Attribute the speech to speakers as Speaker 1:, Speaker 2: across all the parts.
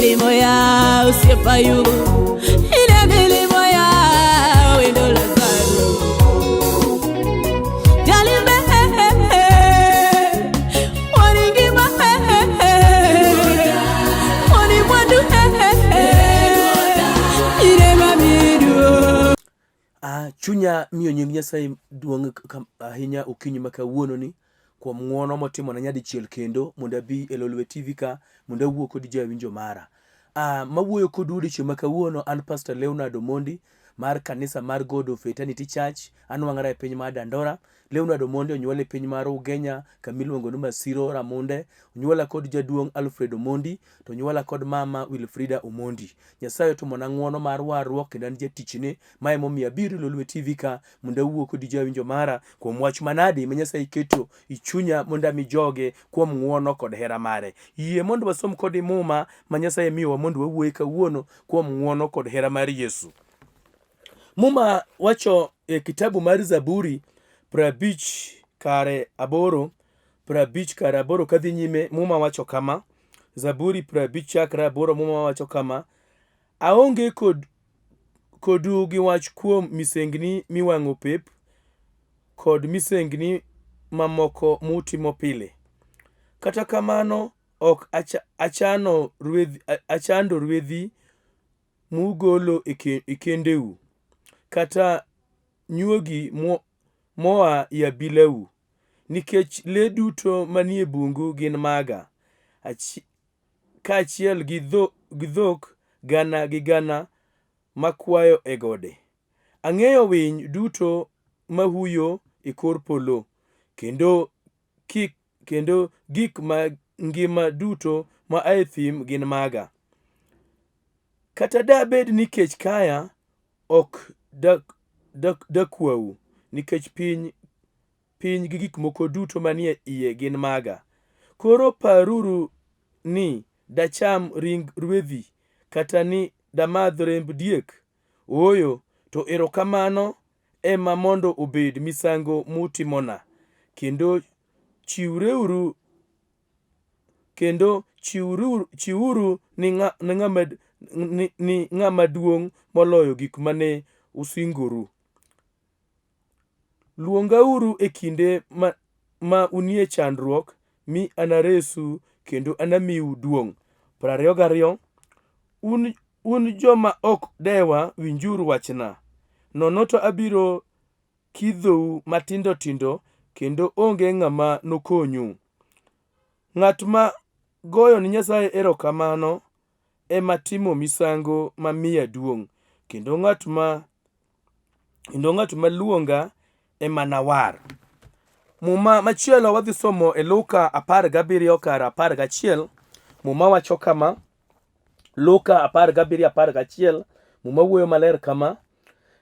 Speaker 1: milimo ya osiepa Ayubu, ine milimo ya wendo Lazaro. Jalimbe waningima wani mwandu ine mamidu.
Speaker 2: Ah, chunya miyo nying Nyasaye duong' ahinya okinyi ma kawuononi kuom ng'wono motimona nyadichiel kendo mondo abi e Lolwe TV ka mondo awuo kod jawinjo mara. Ah, mawuoyo kodu odiechieng' ma kawuono an Pastor Leonard Omondi mar kanisa mar God of Eternity Church anwang'ra e piny mar Dandora. Leonard Omondi onyuol e piny mar Ugenya kama iluongo ni Masiro Ramunde. Onyuola kod jaduong' Alfred Omondi to onyuola kod mama Wilfrida Omondi. Nyasaye otimona ng'wono mar warruok kendo an jatichne. Ma emomiyo abiro e Lolwe TV ka mondo awuo kodi jawinjo mara kuom wach manadi ma Nyasaye keto i chunya mondo ami joge kuom ng'wono kod hera mare. Yie mondo wasom kodi Muma ma Nyasaye miyowa mondo wawuoye kawuono kuom ng'wono kod hera mar Yesu. Muma wacho e kitabu mar Zaburi 58 58 kadhi nyime Muma wacho kama Zaburi 50 chakre 8 Muma wacho kama Aonge kod kodu gi wach kuom misengni miwang'o pep kod misengni mamoko mutimo pile. Kata kamano ok achano ruedhi, achando ruedhi mugolo e kendeu, kata nyuogi moa e abilau, nikech le duto manie bungu gin maga, kaachiel gi dhok gana gi gana makwayo e gode. Ang'eyo winy duto mahuyo e kor polo, kendo kendo gik mangima duto ma a e thim gin maga. Kata dabed ni kech kaya, ok dakwau, nikech piny piny gi gik moko duto manie iye gin maga. Koro paruru ni dacham ring ruedhi kata ni damadh remb diek? Ooyo, to erokamano ema mondo obed misango mutimona, kendo chiwreuru kendo chiwuru, chiwuru ni ng'a, ni ng'ama, ni, ni ng'ama duong' moloyo gik mane usingoru. Luongauru e kinde ma, ma unie chandruok, mi anaresu kendo anamiu duong'. 22 Un, un joma ok dewa, winjuru wachna. Nono to abiro kidhou matindo tindo kendo onge ng'ama nokonyu. Ng'at ma goyo ni Nyasaye erokamano ema timo misango ma miya duong', kendo ng'at ma kendo ng'at ma luonga ema nawar. Muma machielo wadhi somo e Luka 17 kar 11. Muma wacho kama, Luka 17 11, Muma wuoyo maler kama,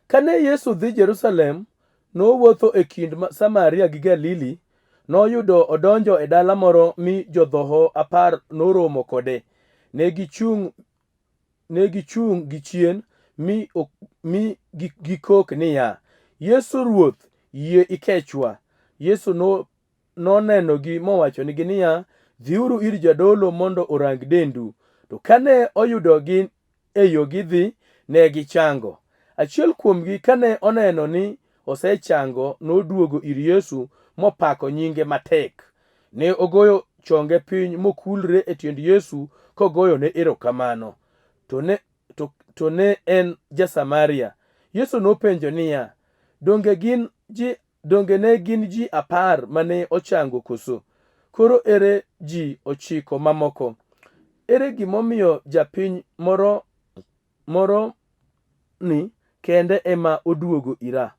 Speaker 2: Kane Yesu dhi Jerusalem, nowuotho e kind Samaria gi Galili. Noyudo odonjo e dala moro mi jodhoho apar noromo kode. Ne gichung' ne gichung' gi chien mi, mi gikok niya, Yesu Ruoth, yie ikechwa. Yesu no, nonenogi mowachonigi niya, Dhiuru ir jadolo mondo orang dendu. To kane oyudo gin e yo gidhi, ne gichango. Achiel kuomgi kane oneno ni osechango noduogo ir Yesu mopako nyinge matek. Ne ogoyo chonge piny mokulre e tiend Yesu kogoyone erokamano. To ne, to, to ne en Ja-Samaria. Yesu nopenjo niya, Donge gin ji Donge ne gin ji apar mane ochango koso? Koro ere ji ochiko mamoko? Ere gimomiyo japiny moro moro ni kende ema oduogo ira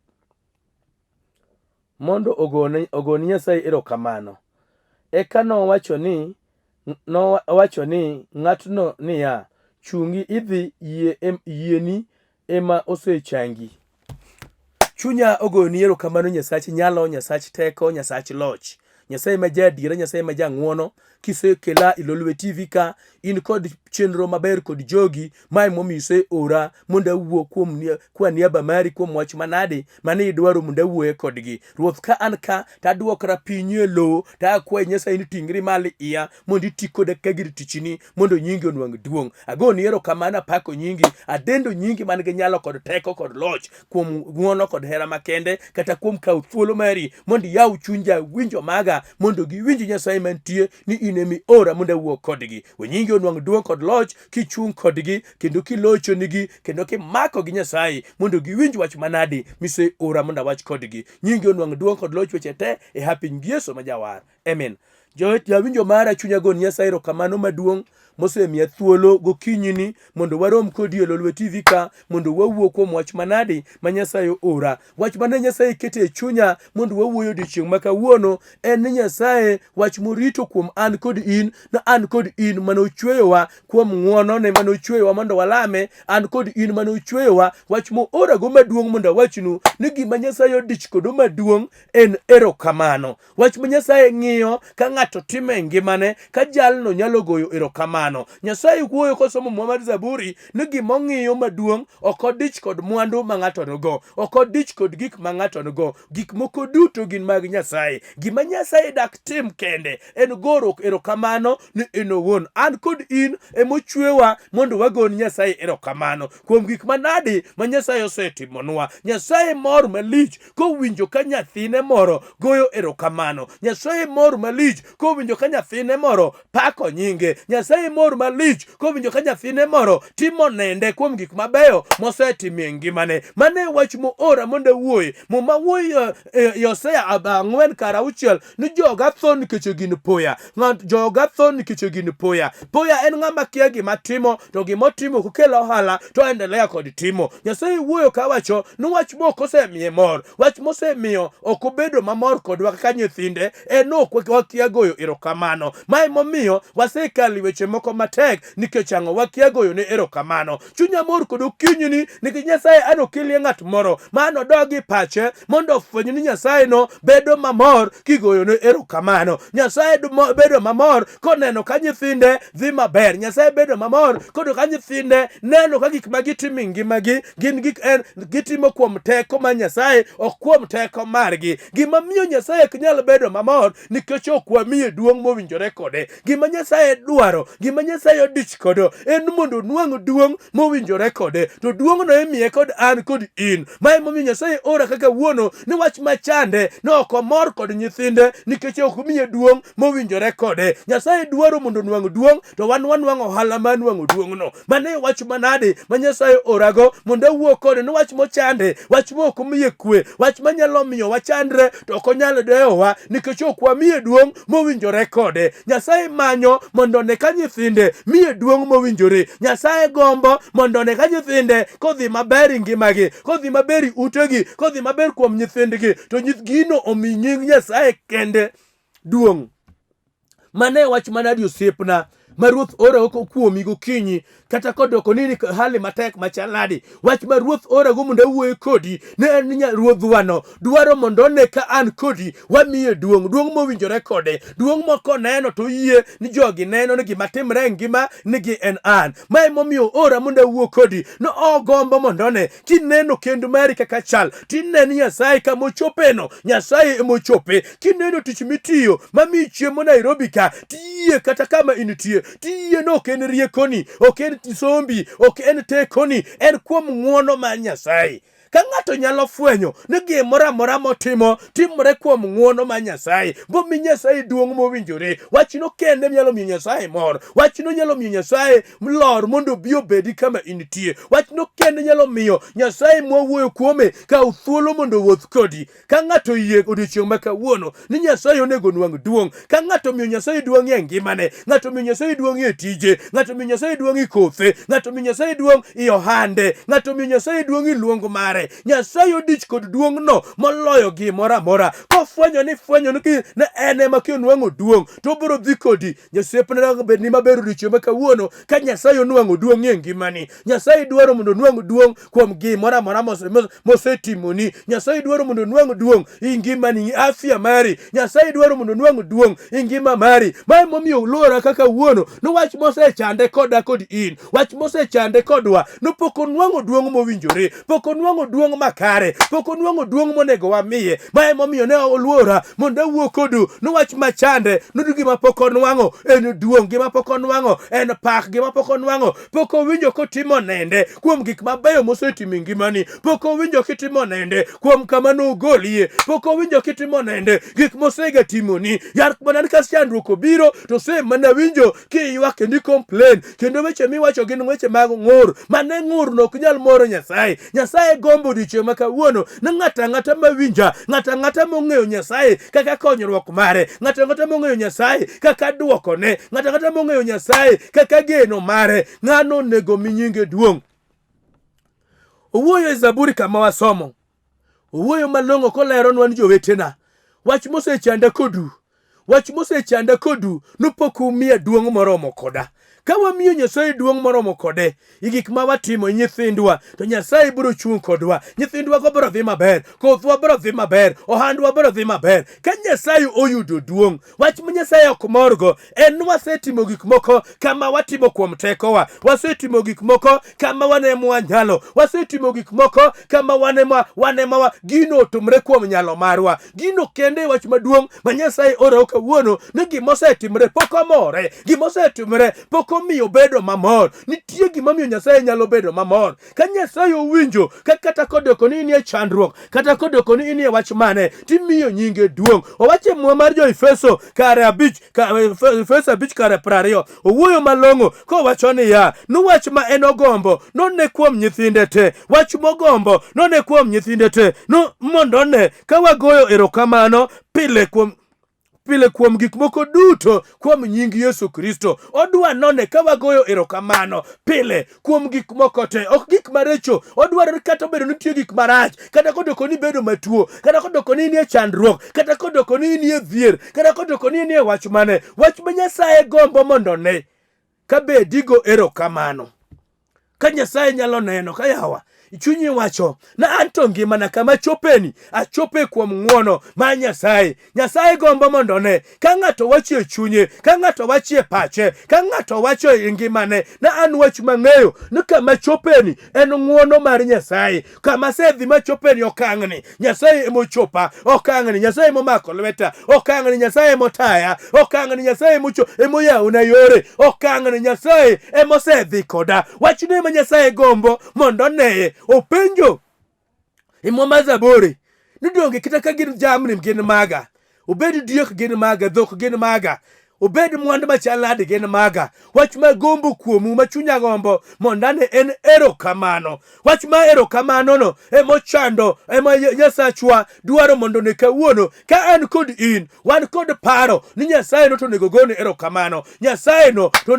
Speaker 2: mondo ogone ogoni Nyasaye erokamano? Eka nowacho ni nowacho ni ng'atno niya, Chungi idhi, yie yieni ema osechangi. Chunya ogoyoni erokamano Nyasach nyalo, Nyasach teko, Nyasach loch. Nyasaye ma jaadiera, Nyasaye ma jang'wono. Kisekela e Lolwe TV ka, in kod chenro maber kod jogi, mae momiyo iseora mondo awuo kuom kwa niaba mari kuom wach manade mane idwaro mondo awuoye kodgi. Ruoth, ka an ka to aduokra piny e lowo to akwayi Nyasaye ni ting'ri malo iya mondo iti koda ka gir tichni mondo nyingi onwang' duong'. Agoni erokamano, apako nyingi, adendo nyingi man gi nyalo kod teko kod loch kuom ng'wono kod hera makende kata kuom kawo thuolo mari mondo iyaw chuny jawinjo maga mondo giwinj Nyasaye mantie ni in ema iora mondo awuo kodgi. We nyingi onwang' duong' kod loch kichung' kodgi kendo kilochonigi kendo kimako gi Nyasaye mondo giwinj wach manadi miseora mondo awach kodgi. Nyingi onwang' duong' kod loch weche te e hapi Yesu ma jawar. Amen. Jawinjo mara chunya goni Nyasaye erokamano maduong' mosemiya thuolo gokinyini mondo warom kodi e Lolwe TV ka mondo wawuo kuom wach manadi ma Nyasaye oora. Wach mane Nyasaye keto e chunya mondo wawuoyo odiechieng' ma kawuono en ni Nyasaye wach morito kuom an kod in na an kod in mane ochweyowa kuom ng'wonone mane ochweyowa mondo walame an kod in mane ochweyowa wach moorago maduong' mondo awachnu ni gima Nyasaye odich kodo maduong' en erokamano. Wach ma Nyasaye ng'iyo ka ng'ato timo e ngimane ka jalno nyalo goyo erokamano. Nyasaye wuoyo kosomo Muma mar Zaburi ni gima ong'iyo maduong' ok odich kod mwandu ma ng'ato nigo, ok odich kod gik ma ng'ato nigo. Gik moko duto gin mag Nyasaye. Gima Nyasaye dak tim kende en goro erokamano ni en owuon. An kod in emochwewa mondo wagon Nyasaye erokamano kuom gik manadi ma Nyasaye osetimonwa. Nyasaye mor malich kowinjo ka nyathine moro goyo erokamano. Nyasaye mor malich kowinjo ka nyathine moro pako nyinge. Nyasaye mor malich kowinjo ka nyathine moro timo nende kuom gik mabeyo mosetimo e ngimane. Mano e wach moora mondo awuoye. Muma wuoyo e Hosea 4 kar 6 ni joga tho nikech gin poya. Ng'at joga tho nikech gin poya. Poya en ng'ama kia gima timo to gima otimo ok kel ohala to endelea kod timo. Nyasaye wuoyo kawacho ni wach mok osemiye mor, wach mosemiyo ok obedo mamor kodwa kaka nyithinde en ok wakia goyo erokamano. Ma emomiyo wasekalo weche moko matek nikech ang'o wakia goyo ne erokamano. Chunya mor kod okinyini nikech Nyasaye anokelie ng'at moro ma anodogi pache mondo ofweny ni Nyasaye no bedo mamor kigoyone erokamano. Nyasaye bedo mamor koneno ka nyithinde dhi maber. Nyasaye bedo mamor koneno ka nyithinde neno ka gik ma gitimo e ngimagi gin gik en gitimo kuom teko mar Nyasaye ok kuom teko margi. Gima miyo Nyasaye ok nyal bedo mamor nikech ok wamiye duong' mowinjore kode. Gima Nyasaye dwaro, gima Nyasaye odich kodo en mondo onwang' duong' mowinjore kode. To duong'no imiye kod an kod in. Ma emomiyo Nyasaye ora kaka wuono ni wach machande ne ok omor kod nyithinde nikech ok omiye duong' mowinjore kode. Nyasaye dwaro mondo onwang' duong' to wan wanwang'o ohala mar nwang'o duong'no. Mano e wach manade ma Nyasaye orago mondo awuo kode ni wach mochande, wach ma ok omiye kwe, wach manyalo miyo wachandre to ok onyal dewowa nikech ok wamiye duong' mowinjore kode. Nyasaye manyo mondo one ka nyithinde miye duong' mowinjore. Nyasaye gombo mondo one ka nyithinde kodhi maber e ngimagi, kodhi maber e utegi, kodhi maber kuom nyithindgi, to nyith gino omi nying Nyasaye kende duong'. Mano e wach manadi osiepna ma Ruoth ora kuomi gokinyi kata kodoko ni ni hali matek machal nadi. Wach ma Ruoth orago mondo awuoye kodi ne en ni Ruodhwano dwaro mondo one ka an kodi wamiye duong', duong' mowinjore kode, duong' ma koneno to oyie ni jogi neno ni gima timre e ngima ni gi en an. Ma emomiyo ora mondo awuo kodi no ogombo mondo one kineno kend mari kaka chal tineno Nyasaye kama ochopeno, Nyasaye emochope. Kineno tich mitiyo mamiyi chiemo Nairobi ka, tiyie kata kama intie, tiyie ni ok en riekoni, ok en sombi, ok en tekoni, en kuom ng'wono mar Nyasaye. Ka ng'ato nyalo fwenyo ni gimoro amora motimo timore kuom ng'wono mar Nyasaye, bomi Nyasaye duong' mowinjore. Wachno kende nyalo miyo Nyasaye mor. Wachno nyalo miyo Nyasaye lor mondo obi obedi kama intie. Wachno kende nyalo miyo Nyasaye mwawuoyo kuome kaw thuolo mondo owuoth kodi. Ka ng'ato oyie odiechieng' ma kawuono ni Nyasaye onego nwang' duong', ka ng'ato omiyo Nyasaye duong' e ngimane, ng'ato omiyo Nyasaye duong' e tije, ng'ato omiyo Nyasaye duong' e kothe, ng'ato omiyo Nyasaye duong' e ohande, ng'ato omiyo Nyasaye duong' e luong mare, mare. Nyasaye odich kod duong'no moloyo gimoro amora. Kofwenyo ni fwenyo ni ne en ema kinwang'o duong' to obiro dhi kodi. Josiepna bed ni maber odiochieng' ma kawuono ka Nyasaye onwang'o duong' e ngimani. Nyasaye dwaro mondo onwang' duong' kuom gimoro amora mosetimoni. Nyasaye dwaro mondo onwang' duong' e ngimani, e afya mari. Nyasaye dwaro mondo onwang' duong' e ngima mari. Ma emomiyo luora kaka wuono no wach mosechande koda kod in, wach mosechande kodwa no pok onwang'o duong' mowinjore, pok onwang'o duong' makare, pok onwang'o duong' monego wamiye. Ma emomiyo ne oluora mondo awuo kodu no wach machande no gima pok onwang'o en duong', gima pok onwang'o en pak, gima pok onwang'o pok owinjo kotimo nende kuom gik mabeyo mosetimo e ngimani, pok owinjo kitimo nende kuom kama nogolie, pok owinjo kitimo nende gik mosegatimoni. Yar mana ni ka chandruok obiro to se mana winjo kiywak kendo i-complain kendo weche miwacho gin weche mag ng'ur mane ng'urno ok nyal moro Nyasaye. Nyasaye gombo odiechieng' ma kawuono ni ng'ato ang'ata mawinja, ng'ato ang'ata mong'eyo Nyasaye kaka konyruok mare, ng'ato ang'ata mong'eyo Nyasaye kaka dwokone, ng'ato ang'ata mong'eyo Nyasaye kaka geno mare, ng'ano onego mi nyinge duong'. Owuoyo e Zaburi kama wasomo. Owuoyo malong'o koleronwa ni jowetena, wach mosechanda kodu, wach mosechanda kodu nopok umiya duong' moromo koda. Ka wamiyo Nyasaye duong' moromo kode i gik ma watimo e nyithindwa, to Nyasaye biro chung' kodwa. Nyithindwa go biro dhi maber, kothwa biro dhi maber, ohandwa biro dhi maber. Ka Nyasaye oyudo duong', wach ma Nyasaye ok morgo en ni wasetimo gik moko kama watimo kuom tekowa, wasetimo gik moko kama wan ema wanyalo, wasetimo gik moko kama wan ema wan ema gino otimre kuom nyalo marwa. Gino kende e wach maduong' ma Nyasaye oro kawuono ni gima osetimre pok omore, gima osetimre pok omiyo bedo mamor. Nitie gima miyo Nyasaye nyalo bedo mamor. Ka Nyasaye owinjo ka kata kodoko ni inie chandruok, kata kodoko ni inie wach mane, timiyo nyinge duong'. Owacho e Muma mar Jo-Efeso kare abich, Efeso abich kare 20, owuoyo malong'o kowacho niya, ni wach ma en ogombo none kuom nyithinde te, wach mogombo none kuom nyithinde te, no mondo one ka wagoyo erokamano pile kuom pile kuom gik moko duto kuom nying Yesu Kristo. Odwa none ka wagoyo erokamano pile kuom gik moko te, ok gik maricho. Odwaro ni kata obedo ni nitie gik marach, kata kodoko ni bedo matuo, kata kodoko ni inie chandruok, kata kodoko ni inie dhier, kata kodoko ni inie wach mane, wach ma Nyasaye gombo mondo ne ka be digo erokamano. Ka Nyasaye nyalo neno ka yawa chunyi wacho na an to ngimana kama chopeni achope kuom ng'wono mar Nyasaye. Nyasaye gombo mondo one ka ng'ato wacho e chunye, ka ng'ato wacho e pache, ka ng'ato wacho e ngimane na an wach mang'eyo ni kama chopeni en ng'wono mar Nyasaye. Kama asedhi machopeni okang'ni Nyasaye emochopa, okang'ni Nyasaye emomako lweta, okang'ni Nyasaye emotaya, okang'ni Nyasaye emoyawona yore, okang'ni Nyasaye emosedhi koda. Wachno ema Nyasaye gombo mondo oneye. Openjo e Muma Zaburi ni donge kata ka gin jamni gin maga, obed diek gin maga, dhok gin maga, obed mwandu machal nade gin maga. Wach ma gombo kuomu ma chunya gombo mondo ane en erokamano. Wach ma erokamano no emochando ema Nyasachwa dwaro mondo ne kawuono ka an kod in wan kod paro ni Nyasaye no to onego gone erokamano, Nyasaye no to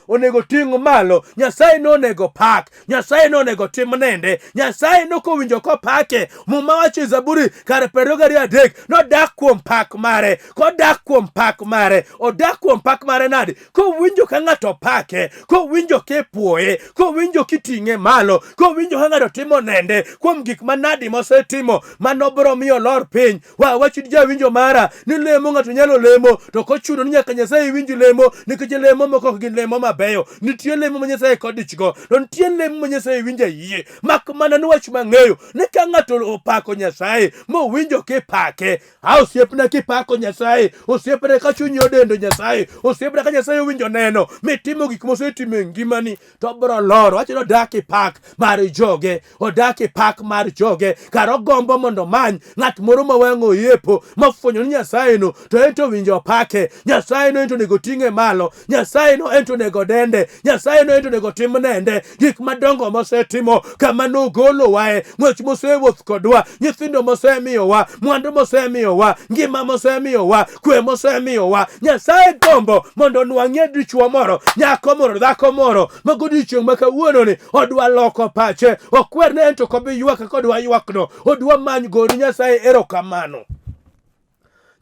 Speaker 2: onego ting' malo, Nyasaye no onego pak, Nyasaye no onego tim nende, Nyasaye no kowinjo kopake. Muma wacho e Zaburi kar 23 nodak kuom pak mare, kodak kuom pak mare, odak kuom pak mare nade? Kowinjo ka ng'ato pake, kowinjo kipuoye, kowinjo kiting'e malo, kowinjo ka ng'ato timo nende kuom gik manadi mosetimo, mano biro miyo olor piny. Wa wach jawinjo mara ni lemo ng'ato nyalo lemo to kochuno ni nyaka Nyasaye winj lemo nikech lemo moko ok gin lemo mabeyo. Nitie lemo ma Nyasaye kodichgo to nitie lemo ma Nyasaye winjo ayie. Mak mana ni wach mang'eyo ni ka ng'ato opako Nyasaye mowinjo kipake, a osiepna kipako Nyasaye, osiepna ka chunyi odendo Nyasaye, osiepna ka Nyasaye owinjo neno mitimo gik mosetimo e ngimani to biro loro. Wacho ni odak e pak mar joge, odak e pak mar joge. Kar ogombo mondo omany ng'at moro ma wang' oyepo mofwenyo ni Nyasaye no to en to owinjo opake, Nyasaye no en to onego ting'e malo, Nyasaye no en to onego dende, Nyasaye no en to onego tim nende gik madongo mosetimo, kama nogolowae, ng'wech mosewuoth kodwa, nyithindo mosemiyowa, mwandu mosemiyowa, ngima mosemiyowa, kwe mosemiyowa. Nyasaye Nyasaye gombo mondo onwang'ie dichuo moro, nyako moro, dhako moro ma godiechieng' ma kawuononi odwa loko pache, okwer ne en to ok obi ywak kaka odwa ywakno, odwa many goni Nyasaye erokamano.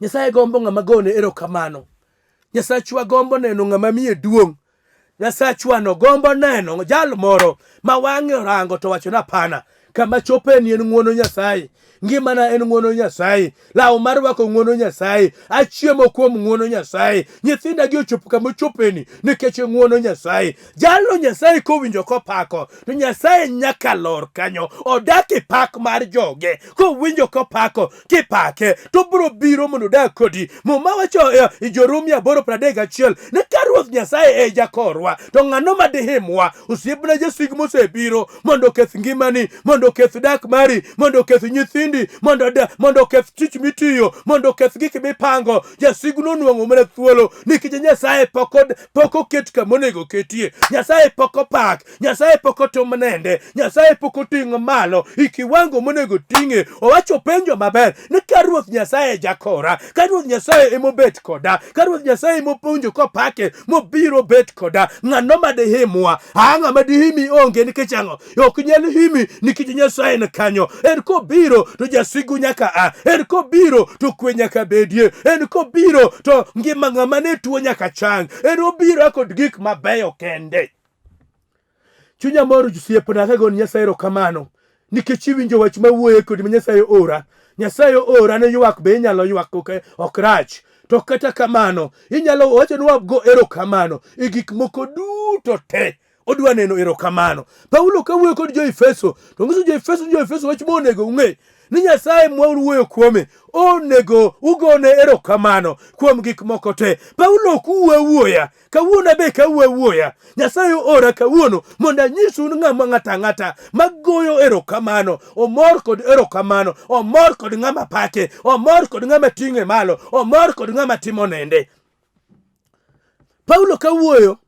Speaker 2: Nyasaye gombo ng'ama gone erokamano. Nyasachwa gombo neno ng'ama miye duong'. Nyasachwano gombo neno jal moro ma wang'e orango to wacho ni hapana, kama chopeni en ng'wono Nyasaye, ngimana en ng'wono Nyasaye, law mar rwako ng'wono Nyasaye, achiemo kuom ng'wono Nyasaye, nyithinda gi ochopo kama ochopeni nikech ng'wono Nyasaye. Jalno Nyasaye kowinjo kopako to Nyasaye nyaka lor kanyo, odak e pak mar joge. Kowinjo kopako kipake to obiro biro mondo odag kodi. Muma wacho e Jorumi 8:31 ni ka Ruoth Nyasaye e jakorwa to ng'ano ma dihimwa? Osiepna jasik mosebiro mondo oketh ngimani, mondo oketh dak mari, mondo oketh nyithindi, mondo oketh tich mitiyo, mondo oketh gik mipango. Jasigu nonwang'o mana thuolo nikech Nyasaye pok oket kama onego oketie. Nyasaye pok opak, Nyasaye pok otom nende, Nyasaye pok oting'o malo i kiwango monego ting'e. Owacho penjo maber ni ka Ruoth Nyasaye jakora, ka Ruoth Nyasaye emobet koda, ka Ruoth Nyasaye emopuonjo kopake mobiro bet koda, ng'ano ma dihimwa? Aa, ng'ama dihimi onge nikech ang'o? Ok nyal himi nikech Nyasaye ni kanyo. En kobiro to jasigu nyaka a, en kobiro to kwe nyaka bedie, en kobiro to ngima ng'ama ne tuo nyaka chang, en obiro kod gik mabeyo kende. Chunya mor osiepna kagoni Nyasaye erokamano nikech iwinjo wach mawuoye kodi ma Nyasaye ora. Nyasaye ora ne ywak be inyalo ywak ok rach. To kata kamano inyalo wacho ni wago erokamano e gik moko duto te. Odwa neno erokamano. Paulo ka wuoyo kod jo-Efeso to nyiso jo-Efeso ni jo-Efeso wach monego ung'e ni Nyasaye mwawuoyo kuome onego ugone erokamano kuom gik moko te. Paulo ok wuo awuoya Kawuono abe kawuo awuoya. Nyasaye oora kawuono mondo anyisu ni ng'ama ng'ato ang'ata magoyo erokamano, omor kod erokamano, omor kod ng'ama pake, omor kod ng'ama ting'e malo, omor kod ng'ama timo nende. Paulo kawuoyo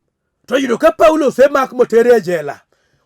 Speaker 2: to yudo ka Paulo osemak motere e jela.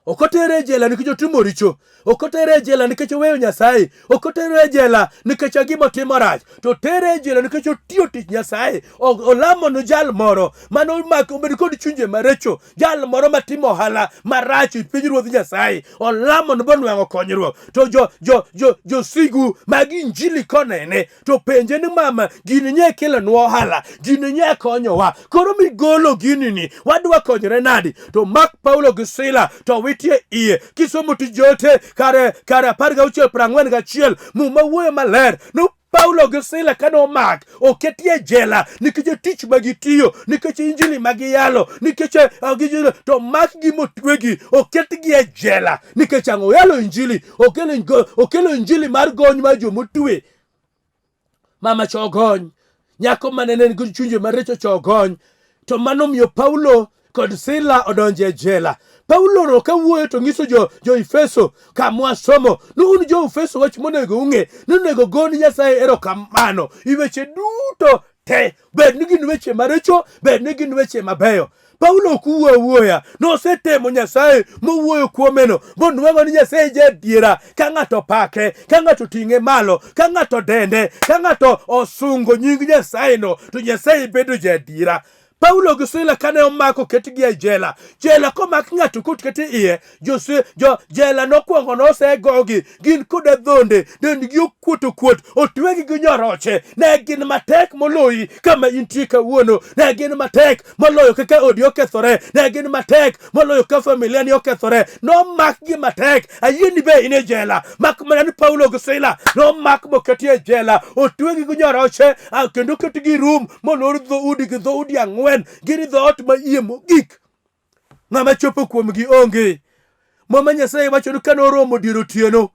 Speaker 2: Ok otere e jela nikech otimo richo. Ok otere e jela nikech oweyo Nyasaye. Ok otere e jela nikech gima otimo rach. To otere e jela nikech otiyo tich Nyasaye. Olamo ne jal moro mane omako obedo kod chunje maricho. Jal moro matimo ohala marach e piny Ruodh Nyasaye. Olamo ne bonwang'o konyruok. To jo jo jo josigu mag injili konene to penje ni mama gini nye kelonwa ohala gini nye konyowa koro migolo gini ni wadwa konyore nadi to mak Paulo gi Sila to witie iye kisomo tij joote kare 16 41 muma wuoyo maler no Paulo gi Sila kane omak oketi e jela nikech tich ma gitiyo nikech injili ma giyalo nikech to makgi motwegi oketgi e jela nikech ang'o oyalo injili okelo injili mar gony mar jomotwe mama cha ogony nyako mane ne nigi chunje maricho cha ogony to mano miyo Paulo kod Sila odonjo e jela. Paulo no kawuoyo to nyiso jo jo Efeso kama wasomo ni un jo Efeso wach monego ung'e ni onego goni Nyasaye erokamano i weche duto te bed ni gin weche maricho bed ni gin weche mabeyo. Paulo ok wuo awuoya, nosetemo Nyasaye mowuoyo kuomeno, monwang'o ni Nyasaye jaadiera. Ka ng'ato pake, ka ng'ato ting'e malo, ka ng'ato dende, ka ng'ato osungo nying Nyasayeno, to Nyasaye bedo jaadiera. Paulo gi Sila kane omako ketgi e jela, jela komak ng'ato koket iye, jose, jo jela nokwongo nosegogi, gin kod adhonde, dendgi okuot okuot, otwegi gi nyoroche, ne gin matek moloyi kama intie kawuono, ne gin matek moloyo kaka odi okethore, ne gin matek moloyo ka familia ni okethore, nomakgi matek. Ayie ni be in e jela, mak mana ni Paulo gi Sila nomak moketi e jela, otwegi gi nyoroche, kendo oketgi rum molor dhoudi gi dhoudi ang'wen, gin dhoot ma iye mogik. Ng'ama chopo kuomgi onge. Muma Nyasaye wacho ni kane oromo dier otieno,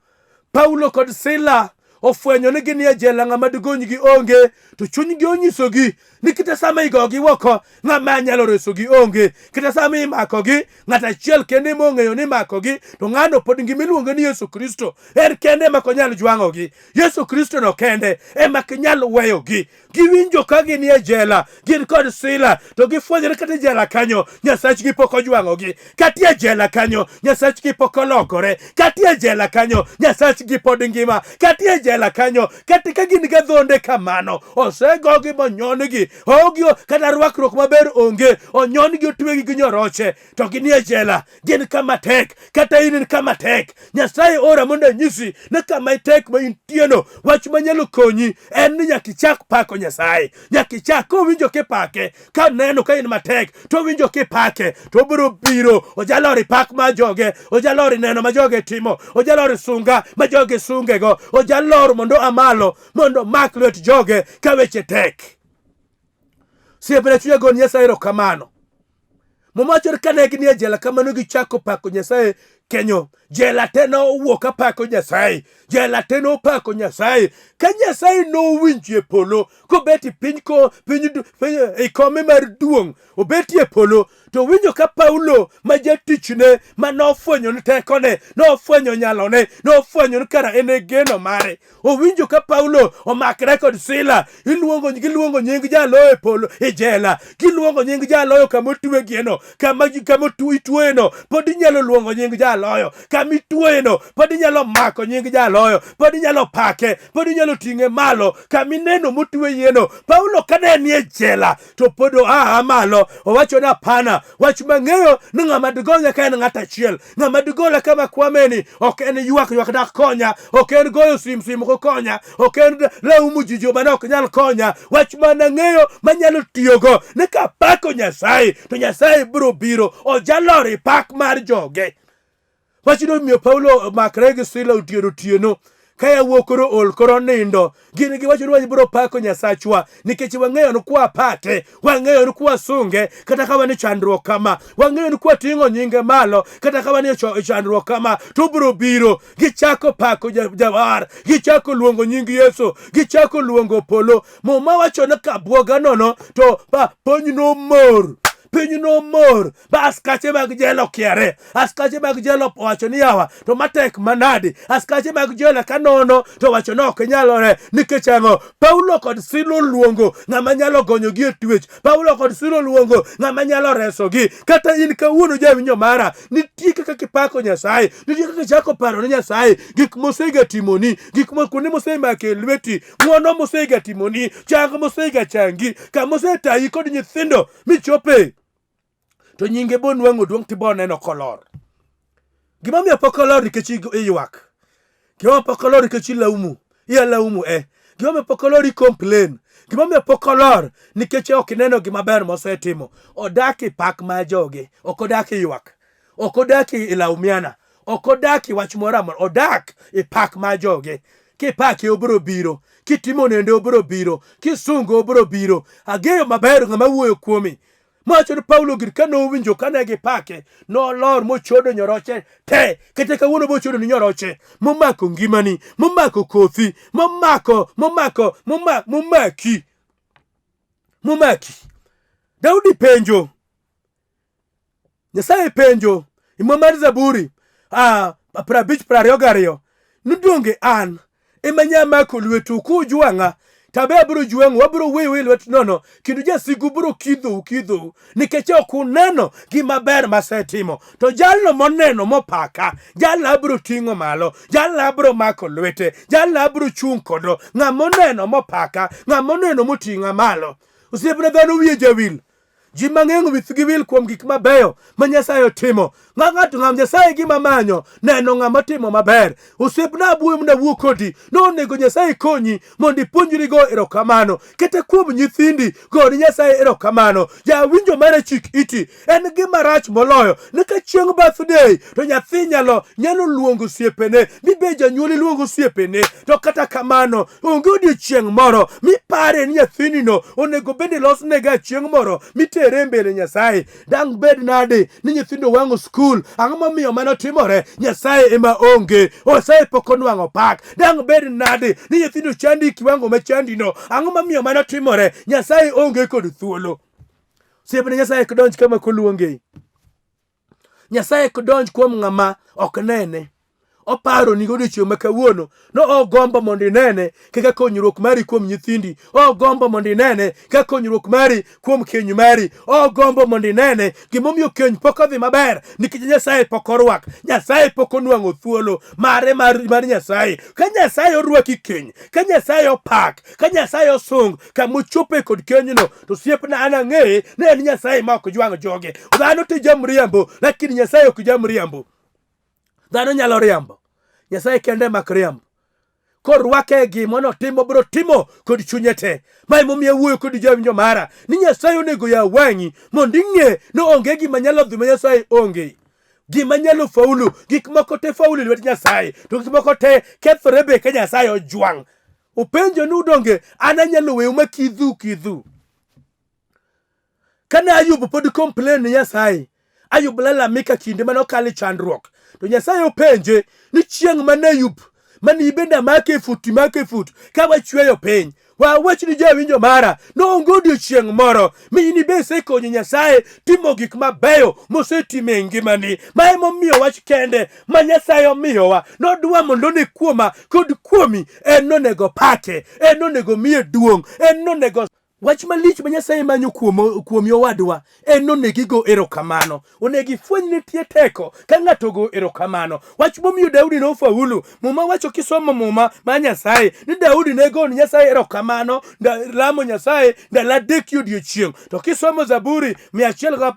Speaker 2: Paulo kod Sila ofwenyo ni gin e jela ng'ama digonygi onge, to chunygi onyisogi ni kata sama igogi oko ng'ama nyalo resogi onge, kata sama imakogi ng'at achiel kende ema ong'eyo ni imakogi, to ng'ano pod ngima iluonge ni Yesu Kristo, en kende ema ok onyal jwang'ogi. Yesu Kristo no kende ema ok nyal weyogi. Giwinjo ka gin e jela, gin kod Sila, to gifwenyore kata e jela kanyo, Nyasachgi pok ojwang'ogi. Kata e jela kanyo, Nyasachgi pok olokore. Kata e jela kanyo, Nyasachgi pod ngima. Kata e jela kanyo, kata ka gin gi adhonde kamano, osegogi monyon-gi. Oowgi kata rwakruok maber onge. Onyon-gi otwegi gi nyoroche to ginie jela. Gin kama tek. Kata in in kama tek. Nyasaye ora mondo anyisi ni kama itek ma intieno, wach manyalo konyi en ni nyaka ichak pako Nyasaye. Nyaka ichak kowinjo kipake, ka neno ka in matek to owinjo kipake to obiro biro. Ojalori pak ma joge, ojalori neno ma joge timo, ojalori sunga ma joge sungego, ojalor mondo amalo mondo omak lwet joge ka weche tek. Osiepna chunya go Nyasaye erokamano. Muma wacho ni kane ginie jela kamano gichako pako Nyasaye kenyo. Jela te nowuok ka pako Nyasaye. Jela te nopako Nyasaye. Ka Nyasaye nowinjo e polo kobet e piny ko piny, piny e kome mar duong' obet e polo to winjo ka Paulo ma jatichne ma nofwenyo ni tekone, nofwenyo nyalone, nofwenyo ni kara en e geno mare. Owinjo ka Paulo omakre kod Sila, iluongo giluongo nying jaloyo e polo e jela, giluongo nying jaloyo kama otwegieno, kama kama itweyeno, pod inyalo luongo nying jaloyo, kama itweyeno pod inyalo mako nying jaloyo, pod inyalo pake, pod inyalo ting'e malo, kama ineno motweyieno. Paulo kane nie jela to pod oa malo, owacho ni hapana, wach mang'eyo ni ng'ama digonya ka en ng'at achiel, ng'ama digola kama kwameni ok en ywak ywak dak konya, ok en goyo sim sim ok konya, ok en laumu ji jo mane ok nyal konya. Wach mana ng'eyo manyalo tiyogo ni kapako Nyasaye to Nyasaye biro biro, ojalor e pak mar joge. Wachno omiyo Paulo omakre gi Sila otieno otieno ka yawuok koro ol koro nindo gin giwacho ni wabiro pako Nyasachwa nikech wang'eyo ni kwapake wang'eyo ni kwasunge kata ka wan e chandruok kama wang'eyo ni kwating'o nyinge malo kata ka wan e chandruok kama to obiro biro. Gichako pako jawar, gichako luongo nying Yesu, gichako luongo polo. Muma wacho ni ka bwoga nono to piny nomor, piny nomor ba askache mag jela okiere. Askache mag jela owacho ni yawa to matek manadi. Askache mag jela ka nono to owacho ni ok nyalore. Nikech ang'o? Paulo kod Sila oluongo ng'ama nyalo gonyogi e twech. Paulo kod Sila oluongo ng'ama nyalo resogi. Kata in kawuono jawinjo mara, nitie kaka kipako Nyasaye, nitie kaka ichako paro ne Nyasaye gik mosegatimoni, gik mo kuonde mosemako e lweti, ng'wono mosegatimoni, chang mosegachangi, kama osetayi kod nyithindo michope to nyinge bonwang'o duong' tiboneno kolor. Gimomiyo pok olor nikech iywak. Gimomiyo pok olor nikech ilaumu. Ialaumu e. Gimomiyo pok olor i complain. Gimomiyo pok olor nikech ok ineno gima ber mosetimo. Odak e pak mar joge, ok odak e ywak. Ok odak e laumiana. Ok odak e wach moro amora. Odak e pak mar joge. Kipake obiro biro. Kitimo nende obiro biro. Kisungo obiro biro. Ageyo maber ng'ama wuoyo kuomi. Mawacho ni Paulo gir ka nowinjo ka ne gipake, nolor mochodo nyoroche te. Kata kawuono bochodo ni nyoroche momako ngimani, momako kothi, momako, momako, momaki. Momaki. Daudi penjo Nyasaye penjo e Muma mar Zaburi 50 22 ni donge an ema nya mako lwetu kujwang'a to abe abiro jwang'u abiro weyou e lwet nono kendo jasigu biro kidhou kidhou nikech ok uneno gima ber masetimo to jalno moneno mopaka jalno abiro ting'o malo jalno abiro mako lwete jalno abiro chung' kodo ng'ama oneno mopaka ng'ama oneno moting'a malo osiepna dhano wiye jawil Ji mang'eny withgi wil kuom gik mabeyo ma Nyasaye otimo. Ng'a ng'ato ng'a Nyasaye gima manyo neno ng'ama otimo maber. Osiepna abuoyo mondo awuo kodi. Nonego Nyasaye konyi mondo ipuonjri go erokamano. Kata kuom nyithindi go ne Nyasaye erokamano. Jawinjo mara chik iti. En gima rach moloyo ni ka chieng' birthday to nyathi nyalo nyalo luongo osiepene mibe janyuol iluongo osiepene to kata kamano onge odiechieng' moro mipare ni nyathinino onego bed ni losnega chieng' moro mitere e mbele Nyasaye. Dang' bed nade ni nyithindo wang'o skul? Ang'o momiyo mano timore? Nyasaye ema onge. Nyasaye pok onwang'o pak. Dang' bed nade ni nyithindo chandi kiwango machandino? Ang'o momiyo mano timore? Nyasaye onge kod thuolo. Osiepne Nyasaye ok donj kama koluonge. Nyasaye ok donj kuom ng'ama ok nene. Oparoni godiechieng' ma kawuono. No ogombo mondo inene kaka konyruok mari kuom nyithindi. Ogombo mondo inene kaka konyruok mari kuom keny mari. Ogombo mondo inene gimomiyo keny pok odhi maber nikech Nyasaye pok orwak. Nyasaye pok onwang'o thuolo mare mar Nyasaye. Ka Nyasaye orwaki keny, ka Nyasaye opak, ka Nyasaye osung, kama ochope kod kenyno, to osiepna an ang'eye ni en Nyasaye ma ok jwang' joge. Dhano to jamriambo, lakini Nyasaye ok jamriambo. Dhano nyalo riambo, Nyasaye kende ema ok riamb. Korwake e gima notimo biro timo kod chunye te. Ma emomiyo awuoyo kod jawinjo mara ni Nyasaye onego yaw wang'i mondo ing'e ni onge gima nyalo dhi ma Nyasaye onge. Gima nyalo faulu, gik moko te faulu e lwet Nyasaye, to gik moko te kethore be ka Nyasaye ojwang'. Openjo ni udonge an anyalo weu ma kidhu kidhu. Kane Ayub pod complain ne Nyasaye, Ayub lalamika kinde mane okalo e chandruok. To Nyasaye openje ni chieng' mane Ayub mane ibende amake e fut imake e fut ka wachweyo piny. Wawach ni jawinjo mara noonge odiechieng' moro mi in ibe isekonyo Nyasaye timo gik mabeyo mosetimo e ngimani. Ma emomiyo wach kende ma Nyasaye omiyowa nodwa mondo one kuoma kod kuomi en nonego pake, en nonego miye duong', en nonego Wach malich ma Nyasaye manyo kuomi owadwa en ni onego igo erokamano. Onego ifweny ni nitie teko ka ng'ato ogo erokamano. Wach momiyo Daudi nofaulu, Muma wacho kisomo Muma mar Nyasaye ni Daudi ne gone Nyasaye erokamano, lamo Nyasaye ndalo adek odiechieng'. To kisomo Zaburi mia achiel ga,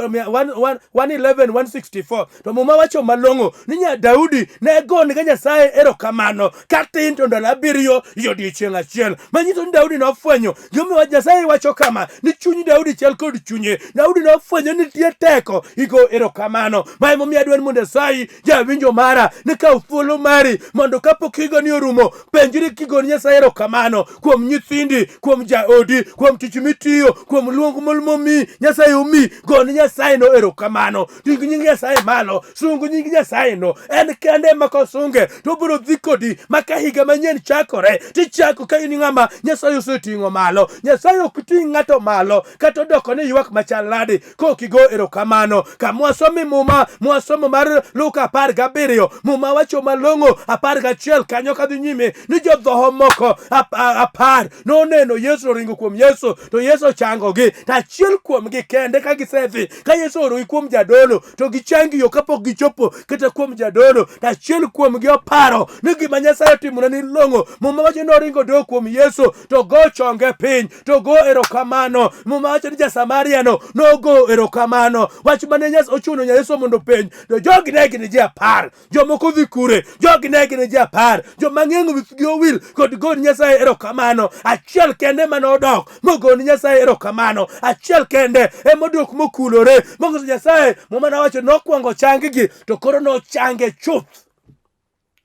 Speaker 2: mia, one, one, 111, 164 to Muma wacho malong'o ni nya Daudi ne gone ga Nyasaye erokamano katin to ndalo abiriyo i odiechieng' achiel. Manyiso ni Daudi nofwenyo gimomiyo Nyasaye wacho kama ni chuny Daudi chal kod chunye. Daudi nofwenyo ni nitie teko igo erokamano. Ma emomiyo adwaro mondo asayi jawinjo mara ni kaw thuolo mari mondo kapok higani orumo penjri kigoni Nyasaye erokamano kuom nyithindi, kuom jaodi, kuom tich mitiyo, kuom luong momi Nyasaye omi, goni Nyasaye no erokamano. Ting nying Nyasaye malo, sung nying Nyasaye no. En kende ema kosunge to obiro dhi kodi ma ka higa manyien chakore tichako ka in ng'ama Nyasaye oseting'o malo. Nyasaye ok ting' ng'ato malo kata odoko ni ywak machal nadi kok igo erokamano. Kama wasomo e Muma, mwasomo mar Luka 17, Muma wacho malong'o 11 kanyo kadhi nyime ni jodhoho moko 10 noneno Yesu oringo kuom Yesu to Yesu ochangogi to achiel kuomgi kende ka gisedhi ka Yesu oorogi kuom jadolo to gichangi yo kapok gichopo kata kuom jadolo to achiel kuomgi oparo ni gima Nyasaye otimone ni long'o. Muma wacho ni oringo dok kuom Yesu to go chonge piny to go erokamano. Muma wacho ni ja-Samaria no nogo erokamano. Wach mane Nyasaye ochuno Yesu mondo openj to jogi ne gin ji 10 jomoko dhi kure jogi ne gin ji 10 joma ng'eny wigi owil kod goni Nyasaye erokamano. Achiel kende mane odok mogoni Nyasaye erokamano, achiel kende emodok mokulore monyiso Nyasaye. Muma nowacho nokwongo changgi to koro nochange chuth.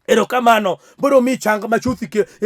Speaker 2: Erokamano biro mi chang machuth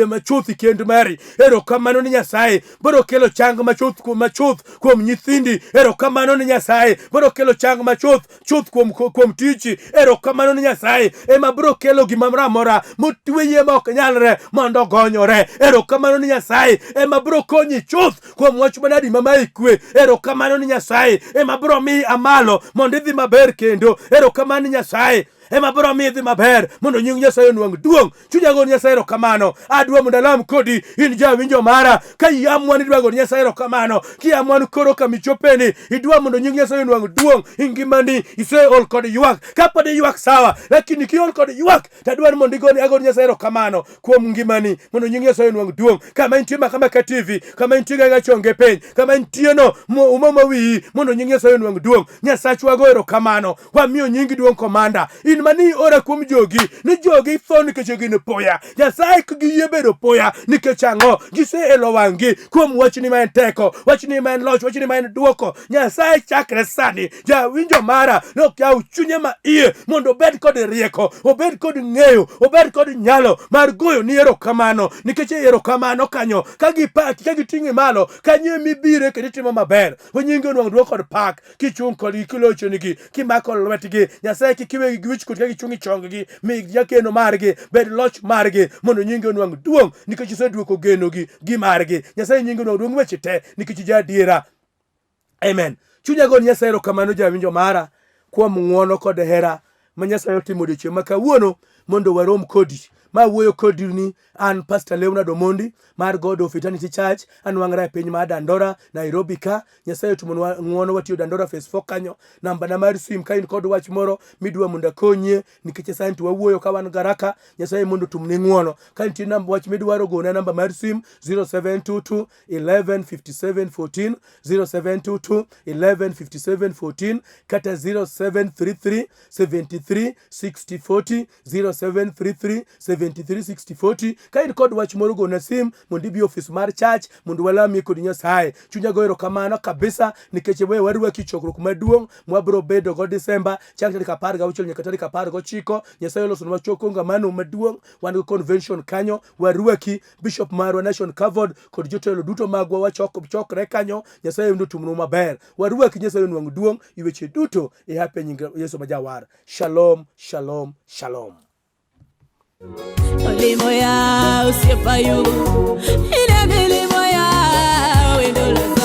Speaker 2: machuth e kend mari. Erokamano ni Nyasaye biro kelo chang machuth kuom machuth kuom nyithindi. Erokamano ni Nyasaye biro kelo chang machuth chuth kuom tichi. Erokamano ni Nyasaye ema biro kelo gimoro amora motweye ma ok nyalre mondo ogonyore. Erokamano ni Nyasaye ema biro konyi chuth kuom wach manadi ma mayi kwe. Erokamano ni Nyasaye ema biro miyi amalo mondo idhi maber kendo. Erokamano ni Nyasaye ema biro miyi idhi maber mondo nying Nyasaye onwang' duong'. Chunya goni Nyasaye erokamano. Adwa mondo alam kodi in jawinjo mara. Ka iamwa ni idwa goni Nyasaye erokamano, kiamwa ni koro kama ichopeni, idwa mondo nying Nyasaye onwang' duong' e ngimani, iseol kod ywak. Kapod iywak sawa, lakini kiol kod ywak to adwa ni mondo igoni agoni Nyasaye erokamano kuom ngimani mondo nying Nyasaye onwang' duong'. Kama intie Makamaka TV, kama intie Gaga Chonge Piny, kama intie no umama wiyi mondo nying Nyasaye onwang' duong'. Nyasachwa go erokamano. Wamiyo nyingi duong' komanda. In mani ora kuom jogi ni jogi tho nikech gin poya. Nyasaye ok giyie bedo poya nikech ang'o? Giseelo wang'gi kuom wachni ma en teko, wachni ma en loch, wachni ma en duoko. Nyasaye chakre sani jawinjo mara nokaw chunye ma iye mondo obed kod rieko, obed kod ng'eyo, obed kod nyalo mar goyo ni erokamano nikech e erokamano kanyo ka gipaki ka giting'i malo kanyo emibire kendo itimo maber. We nyingi onwang' duoko kod pak kichung' kodgi kilochonigi kimako lwetgi. Nyasaye kik iwegi gi wichkuot ka gichung' e chonggi, mi jakeno margi bed loch margi mondo nyingi onwang' duong' nikech iseduoko genogi gi margi. Nyasaye nyingi onwang' duong' weche te nikech ija adiera. Amen. Chunya goni Nyasaye erokamano jawinjo mara kuom ng'wono kod hera ma Nyasaye otimo odiechieng' ma kawuono mondo warom kodi. Ma wuoyo kodi ni an Pastor Leonard Omondi mar God of Eternity Church, anwang'ra e piny mar Dandora, Nairobi ka. Nyasaye otimonwa ng'wono watiyo Dandora Phase 4 kanyo. Namba na mar sim ka in kod wach moro midwa mondo akonyie nikech sani to wawuoyo ka wan garaka, Nyasaye mondo otimni ng'wono. Ka nitie namba wach midwaro gona namba mar sim 0722 11 57 14 0722 11 57 14 kata 0733 73 60 40 0733 73 60 40. Ka in kod wach moro gona sim mondo ibi ofis mar church mondo walamie kod Nyasaye. Chunya goyo erokamano kabisa nikech we warwaki chokruok maduong' mwabiro bedo go Disemba chak tarik 16 nyaka tarik 19. Nyasaye olosonwa kongamano maduong' wan gi convention kanyo warwaki bishop marwa Nation Covered kod jotelo duto magwa wachok chokre kanyo. Nyasaye mondo otimnu maber. Warwaki Nyasaye onwang' duong' e weche duto e hape nying Yesu ma Jawar. Shalom, shalom, shalom.
Speaker 1: Olimo ya osiepa yugo ine milimo ya wendo.